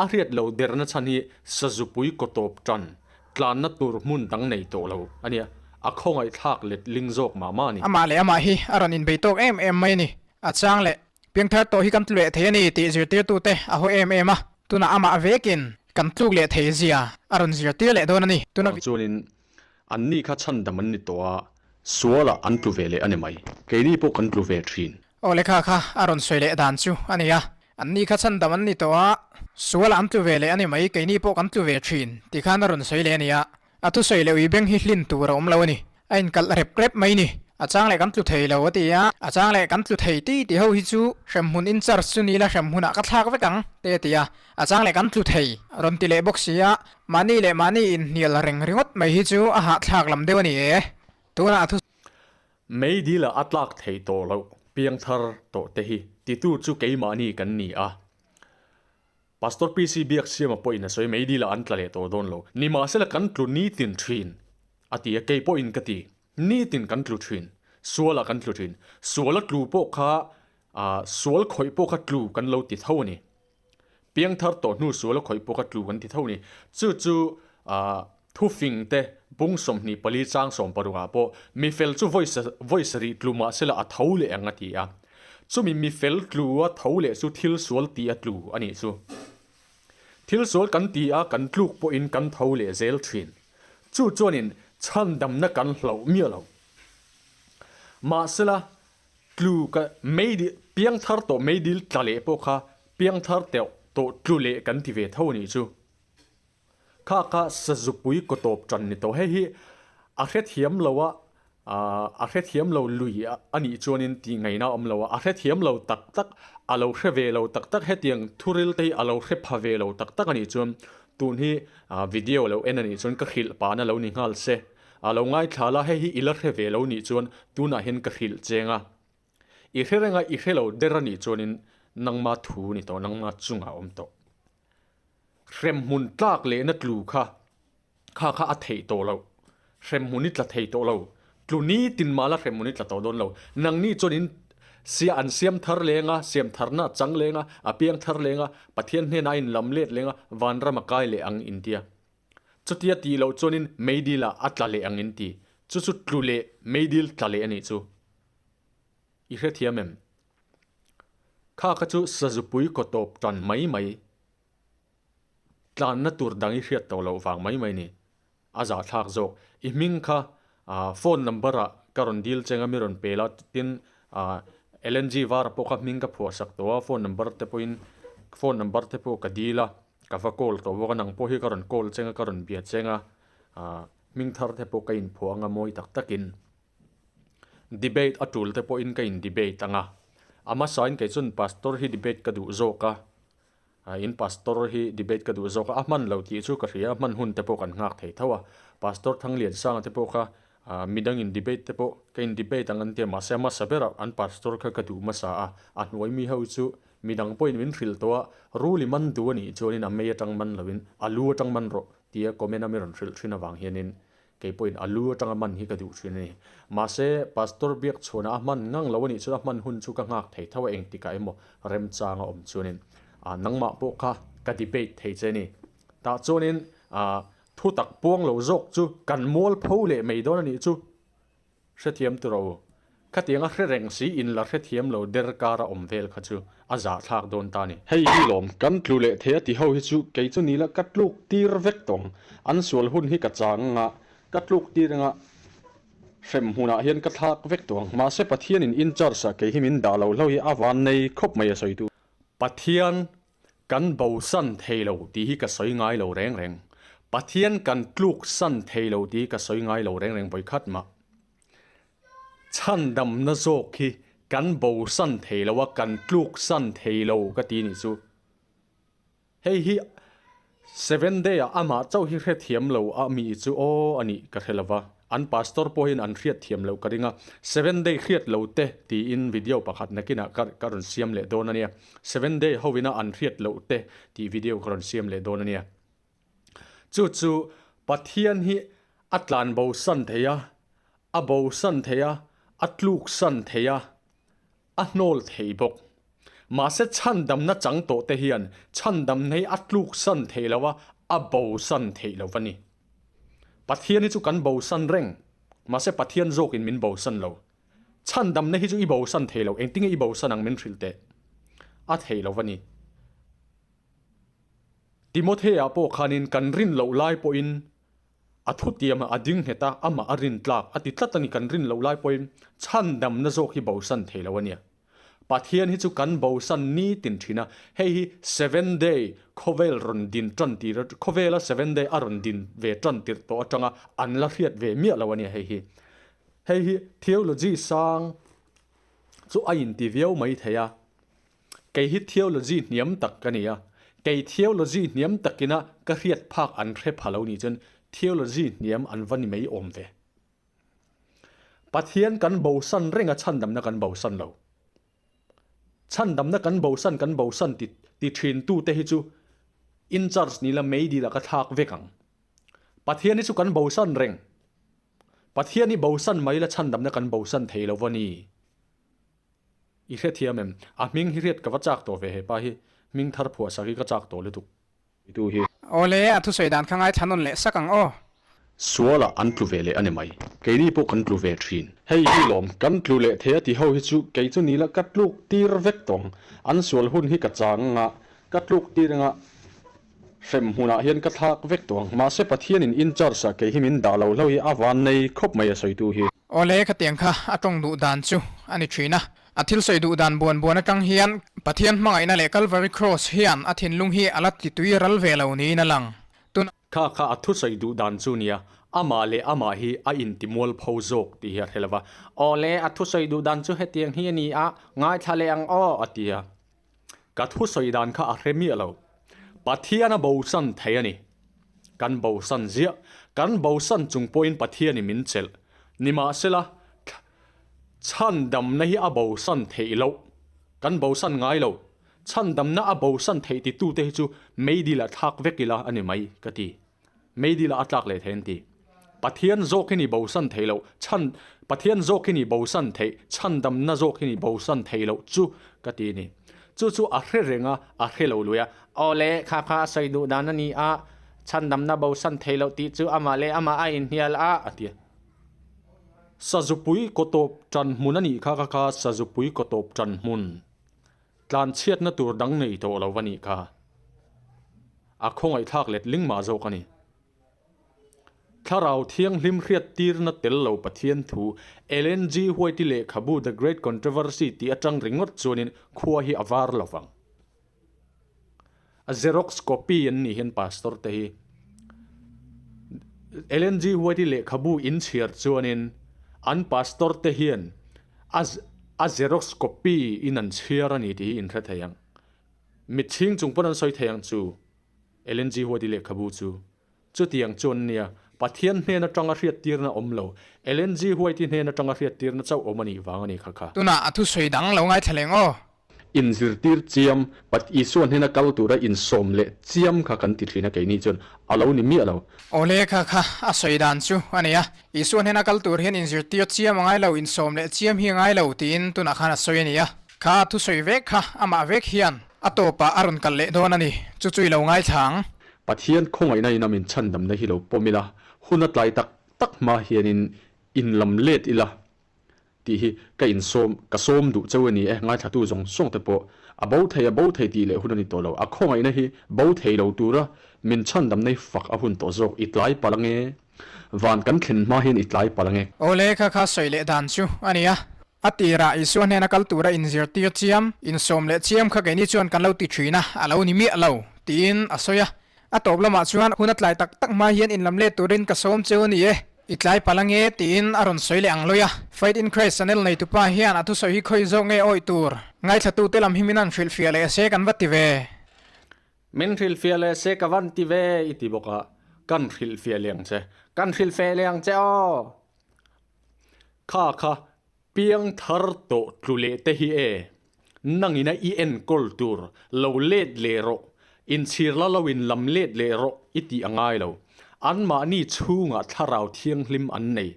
A hriat loh derna chhan hi sazupui kaw tawp tan, tlanna tur hmun dang nei tawh lo a nia. A khawngaihthlak let ling zawk mah mah a ni. Amah leh amah hi a rawn inbei tawk em em mai a ni. A chang leh Piangthar tawh hi kan tlu leh thei a ni tih zirtirtute a haw em em a, tunah amah vekin kan tluk leh thei zia a rawn zirtir leh dawn a ni. Tuna. Chuanin anni kha chhandam an ni tawh a, sualah an tlu ve leh a ni mai. Keini pawh kan tlu ve thin. Aw lehkha kha a rawn sawi leh dan chu a ni a, anni kha chhandam an ni tawh a, sualah an tlu ve leh a ni mai, keini pawh kan tlu ve thin tih khan a rawn sawi leh a ni a. A thusawi leh ui beng hi hlin tur a awm lo a ni. A inkalh rep rep mai ni. A chang leh kan tlu thei lo a ti a, a chang leh kan tlu thei ti ti ho hi chu hremhmun in charge chu ni la hremhmunah ka thlak vek ang te a ti a, a chang leh kan tlu thei rawn ti leh bawk si a, mahni leh mahni inhnial reng ringawt mai hi chu a hahthlak lam deuh a ni e. Tunah a thu. Meidil ah a tlak theih tawh loh piangthar tawh te hi titu chu keimahni kan ni a. Pastor PC Biaksiama pawhin a sawi mai dil ah an tla leh tawh dawn lo. Nimahsela kan tlu nitin thin a ti a, kei pawhin ka ti. Nitin kan tlu thin. Sual ah kan tlu thin. Sual a tlu pawh kha ah sual khawih pawh kha tlu kan lo ti tho a ni. Piangthar tawh hnu sual a khawih pawh kha tlu kan ti tho a ni. Chu chu ah thufing te bung 24 chang 16 ah pawh mifel chu vawi vawi sarih tlu mahsela a tho leh ang a ti a. Chumi mifel tlu a tho leh chu thil sual tih a tlu a nih chu. Thil sual kan ti a kan tluk pawhin kan tho leh zel thin. Chu chuanin chhandamna kan hlauh miah lo. Mahsela tlu ka meidil piangthar tawh meidil tla leh pawh kha piangthar teuh tawh tlu leh kan ti ve tho a nih chu. Kha kha sazupui kaw tawp tan ni tawh. Hei hi a hrethiam lo a, a hrethiam lo lui a nih chuanin tih ngaihna a awm lo a, a hrethiam lo tak tak, a lo hre ve lo tak tak, hetiang thuril te hi a lo hre pha ve lo tak tak a nih chuan tun hi video lo en a nih chuan ka hrilh pahna lo ni nghal se. A lo ngaithla la, hei hi i la hre ve lo nih chuan tunah hian ka hrilh cheng a. I hre reng a, i hre lo der a nih chuanin nangma thu ni tawh, nangma chungah a awm tawh. Hremhmun tlak lehna tlu kha, kha kha a theih tawh loh. Hremhmun i tla thei tawh lo. Tlu nitin mah la hremhmun i tla tawh dawn lo. Nangni chuanin sia an siam thar leng a, siam tharna a chang leng a, a piang thar leng a, Pathian hnenah a inlam let leng a, vanram a kai leh ang intia. Chutia tih loh chuanin meidil ah a tla leh ang in ti. Chu chu tlu leh meidil tla leh a nih chu. I hrethiam em? Kha kha chu sazupui kaw tawp tan mai mai. Tlanna tur dang i hriat tawh loh vang mai mai ni. A zahthlak zawk. I hming kha phone number ah ka rawn dil cheng a mi rawn pe la tin LNG var pawh kha hming ka phuah sak tawh a phone number te pawhin phone number te pawh ka dil a. Ka va call tawh bawk a, nang pawh hi ka rawn call cheng a, ka rawn bia cheng a, ah hming thar te pawh ka inphuah anga mawi tak takin debate a tul te pawhin ka in debate anga, a hmasain kei chuan pastor hi debate ka duh zawk a, ah in pastor hi debate ka duh zawk a, a hman lo tih chu ka hria a, hman hun te pawh kan nghak thei tho a, pastor Thangliansanga te pawh kha ah midang in debate te pawh ka in debate ang an tia mahse a hmasa berah an pastor kha ka duh hmasa a, a hnuai mi ho chu Midang pawhin min hrilh tawh a, rul i man duh a nih chuanin a mei atang man loin a lu atang man rawh tia comment a mi rawn hrilh thin avang hianin kei pawhin a lu atanga man hi ka duh thin a ni. Mahse, Pastor Biakchhuana a hman ngang lo a nih chuan a hman hun chu ka nghak thei tho a, engtikah emaw remchang a awm chuanin nangmah pawh kha ka debate thei che a ni. Tah chuanin thu tak puang lo zawk chu kan mualpho leh mai dawn a nih chu. Hrethiam tur a u. Khatiang a hre reng si in la hrethiam lo der kar a awm vel kha chu a zahthlak dawn ta ni. Hei hi lawm, kan tlu leh thei a ti ho hi chu kei chu nila ka tluk tir vek tawng. An sual hun hi ka chang anga, ka tluk tir anga hrem hmunah hian ka thlak vek tawng. Mahse Pathian in in charge ah kei hi min dah lo hlo hi a van nei khawp mai a sawi tu. Pathian Kan bosan thei lo tih hi ka sawi ngai lo reng reng. Pathian kan tluk san thei lo tih hi ka sawi ngai lo reng reng vawikhat mah. Chhandamna zawk hi kan bosan thei lo a, kan tluk san thei lo ka ti nih chu. Hei hi Seven Day ah amah chauh hi hrethiam lo a mi chu aw a nih ka hre lo va. An pastor pawh hian an hriat thiam loh ka ring a, Seven Day hriat lo te tiin video pakhat nakinah ka ka rawn siam leh dawn a nia. Seven Day ho ina an hriat loh te tih video ka rawn siam leh dawn a nia. Chu chu Pathian hi a tlan bo san thei a, a bo san thei a, a tluk san thei a, a hnawl thei bawk. Mahse chhandamna chang tawh te hian chhandamna hi a tluk san thei lo a, a bo san theih lo va ni. Pathian hi chu kan bo san reng, mahse Pathian zawkin min bo san lo. Chhandamna hi chu i bo san thei lo, engtinge i bo san ang min hrilh teh? A thei lo va ni. Timothea pawh khanin kan rin loh lai pawhin A thutiamah a ding nghet a, amah a rin tlak a ti tlat a ni. Kan rin loh lai pawhin chhandamna zawk hi bosan thei lo a nia. Pathian hi chu kan bosan nitin thin a, hei hi Seven Day khawvel rawn din tan tir a, khawvela Seven Day a rawn din ve tan tirh tawh atanga an la hriat ve miah lo a nia hei hi. Hei hi theology sang chu a inti viau mai thei a. Kei hi theology hniam tak ka ni a, kei theology hniam takina ka hriat phak an hre pha lo nih chuan theology hniam an va ni mai awm ve. Pathian kan bosan reng a chhandamna kan bosan lo. Chhandamna kan bosan kan bosan ti ti thin tu te hi chu in charge ni la meidil ah ka thlak vek ang. Pathian hi chu kan bosan reng. Pathian hi bosan mai la chhandamna kan bosan thei lo va ni. I hrethiam em? A hming hi hriat ka va chak tawh ve hepa hi, hming thar phuah sak hi ka chak tawh lutuk. Tu hi. Awle, a thusawi dan kha ngaithla nawn leh sak ang aw. Sualah an tlu ve leh a ni mai. Keini pawh kan tlu ve thin. Hei hi lawm, kan tlu leh thei a ti ho hi chu kei chu nila ka tluk tir vek tawng. An sual hun hi ka chang anga, ka tluk tir anga hrem hmunah hian ka thlak vek tawng. Mahse Pathianin in charge ah kei hi min dah lo hlo hi a van nei khawp mai a sawitu hi. Awle, khatiang kha a tawng duh dan chu a ni thin a. A thil sawi duh dan buan buan atang hian Pathian hmangaihna leh Calvary Cross hian a thinlung hi a la ti tui ral ve lo niin a lang. Tun. Kha kha a thusawi duh dan chu nia, amah leh amah hi a intimualpho zawk tih hi a hre lo va. Awle, a thusawi duh dan chu hetiang hi a ni a, ngaithla leh ang aw, a ti a. Ka thusawi dan kha a hre miah lo. Pathian a bosan thei a ni. Kan bosan ziah. Kan bosan chung pawhin Pathianin min chelh. Nimahsela, chhandamna hi a bosan theih loh. Kan bosan ngai lo. Chhandamna a bosan theih titute hi chu meidil a thlak vek ila a ni mai ka ti. Meidil a tlak leh thei an ti. Pathian zawk hi ni bosan theih loh, chhan Pathian zawk hi ni bosan theih, chhandamna zawk hi ni bosan theih loh chu ka ti a ni. Chu chu a hre reng a, a hre lo lui a. Aw le, kha kha a sawi duh dan a ni a, chhandamna bosan theih loh tih chu amah leh amah a inhnial a, a ti a. Sazupui kawtawp tan hmun a nih kha kha kha Sazupui kawtawp tan hmun. Tlanchhiatna tur dang nei tawh lo a nih kha. A khawngaihthlak let ling mah zawk a ni. Thlarau Thianghlim hriattirna tel lo Pathian thu Ellen G. White-i lehkhabu The Great Controversy tih atang ringawt chuanin khua hi a var lo vang. A Xerox copy an nih hian pastor te hi Ellen G. White-i lehkhabu inchhiar chuanin an pastor te hian a a Xerox copy in an chhiar a ni tih hi inhre thei ang. Mitchhing chung pawn an sawi thei ang chu Ellen G. White-i lehkhabu chu. Chutiang chu an nia, Pathian hnen atanga hriattirna awm lo, Ellen G. White-i hnen atanga hriattirna chauh awm a nih vang a ni kha kha. Tunah a thusawi dang lo ngaithla leng aw. Inzirtir chiam, Pat Isua hnena kal tura insawm leh chiam kha kan ti thin a keini chuan a lo ni miah lo. Awle kha kha a sawi dan chu a ni a, Isua hnena kal tur hian inzirtir chiam a ngai lo, insawm leh chiam hi a ngai lo tiin tunah khan a sawi a ni a. Kha a thusawi vek kha amah vek hian a tawpah a rawn kal leh dawn a ni, chu chu i lo ngaithla ang. Pathian khawngaihna in a min chhandamna hi lo pawm ila, hun a tlai tak tak hma hianin in lam let ila tih hi ka insawm, ka sawm duh cheu a ni e, ngaithlatu zawng zawng te pawh a bo thei a bo thei tih leh hun a ni tawh lo, a khawngaihna hi bo thei lo tura min chhandamna hi fak a hun tawh zawk, i tlai palh ange, van kan thlen hma hian i tlai palh ange. Awle kha kha sawi leh dan chu a ni a. A tirah Isua hnena kal tura inzirtir chiam, insawm leh chiam kha keini chuan kan lo ti thin a, a lo ni miah lo, tiin a sawi a. A tawp lamah chuan hun a tlai tak tak hma hian inlam let turin ka sawm cheu a ni e, i tlai palh ange, tiin a rawn sawi leh ang lawi a. Faith in Christ channel neitupa hian a thusawi hi khawi zawk nge awih tur? Ngaithlatute lam hi min han hrilhfiah leh se kan va ti ve. Min hrilhfiah leh se ka van ti ve, i ti bawk a, kan hrilhfiah leh ang che. Kan hrilhfeh leh ang che aw! Kha kha piang thar tawh tlu leh te hi e, nangina i enkawl tur lo let leh rawh, inchhir la lo in lam let leh rawh i tih a ngai lo. Anmahni chhungah thlarau thianghlim an nei,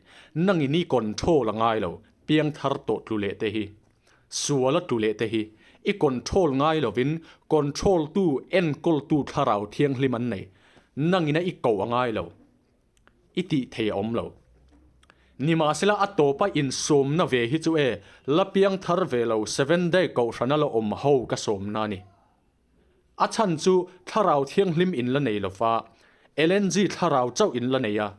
nangin i control a ngai lo, piang thar tawh tlu leh te hi, suala tlu leh te hi i control ngai lovin control tu enkawltu thlarau thianghlim an nei, nangina i koh a ngai lo. I tih thei a awm lo. Nimahsela a tawpa insawmna ve hi chu e, la piang thar ve lo Seven Day Kohhrana la awm ho ka sawmna a ni. A chhan chu Thlarau Thianghlim in la nei lova, LNG Thlarau chauh in la nei a.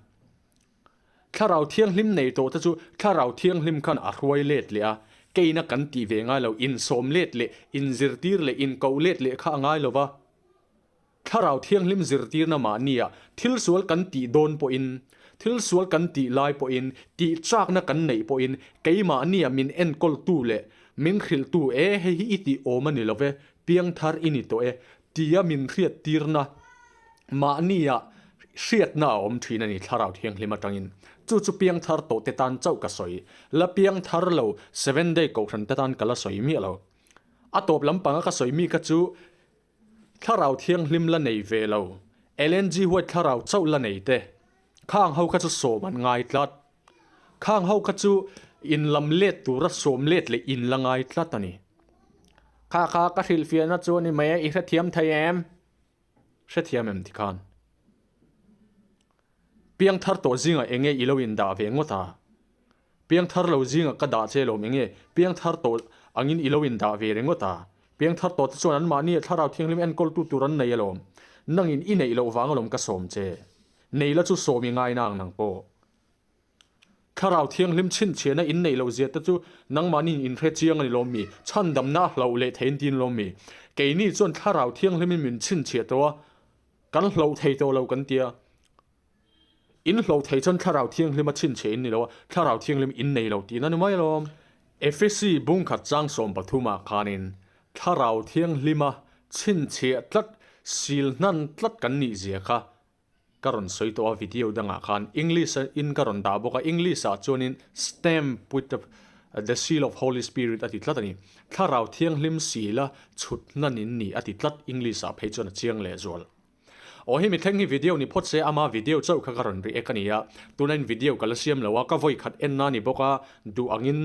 Thlarau Thianghlim nei tawh te chu Thlarau Thianghlim khan a hruai let leh a, keina kan tih ve ngai lo, insawm let leh, inzirtir leh, inkoh let leh kha a ngai lova. Thlarau Thianghlim zirtirna mahnia thil sual kan tih dawn pawhin, thil sual kan tih lai pawhin, tih chakna kan neih pawhin keimahnia min enkawltu leh min hrilhtu e hei hi i tih awm a ni lo ve, piangthar i ni tawh e tia min hriattirna mahnia hriatna a awm thin a ni Thlarau Thianghlim atangin. Chu chu piangthar tawh te tan chauh ka sawi. La piangthar lo Seven Day Kohhran te tan ka la sawi miah lo. A tawp lampanga ka sawi mi kha chu Thlarau thianghlim la nei ve lo, LNG White thlarau chauh la nei te, khang ho kha chu sawm an ngai tlat. Khang ho kha chu in lam let tura sawm let leh in la ngai tlat a ni. Kha kha ka hrilhfiahna chu a ni mai e, i hrethiam thei em? Hrethiam em tikhan? Piangthar tawh zingah enge i lo indah ve ngawt a? Piangthar lo zingah ka dah che lawm enge piangthar tawh angin i lo indah ve ringawt a? Piangthar tawh te chuan anmahni ah thlarau thianghlim enkawltu tur an nei alawm. Nangin i neih loh vang alawm ka sawm che. Nei la chu sawm i ngai nang nang pawh. Thlarau thianghlim chhinchhiahna in neih loh zia te chu nangmahni in hre chiang a ni lawm mi? Chhandamna a hlauh leh thei in tin lawm mi? Keini chuan thlarau thianghlimin min chhinchhiah tawh a, kan hlauh thei tawh lo kan tia. In hlo thei chuan Thlarau Thianghlim a chhinchhiah in ni lo a, Thlarau Thianghlim in nei lo tihna ni mai alawm. Efesi bungkhat chang 13 ah khanin Thlarau Thianghlima chhinchhiah tlat, sil hnan tlat kan nih zia kha. ka rawn sawi tawh a video dangah khan English in ka rawn dah bawk a, English ah chuanin stamp with the the seal of Holy Spirit a ti tlat a ni. Thlarau Thianghlim sila chhut hnan in ni a ti tlat English ah phei chuan a chiang leh zual. Aw hemi thleng hi video ni phawt se ama video chauh kha ka rawn react a ni a, tuna in video ka la siam lo a, ka vawi khat en na ni bawk a, duh angin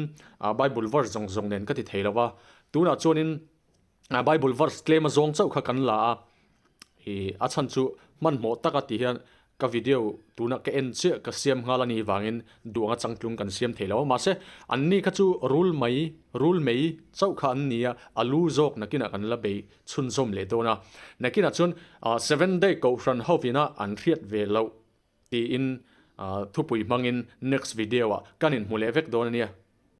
Bible verse zawng zawng nen ka ti thei lo va, tunah chuanin Bible verse tlem a zawng chauh kha kan la a, ih a chhan chu hmanhmawh taka ti hian ka video tuna ka en chiah ka siam nghal a nih vangin duh anga changtlung kan siam thei lo a, mahse anni kha chu rul mai rul mei chauh kha an ni a, a lu zawk nakinah kan la bei chhunzawm leh dawn a, nakinah chuan Seven Day Kohhran hovina an hriat ve loh tiin thupui hmangin next video ah kan inhmu leh vek dawn a nia.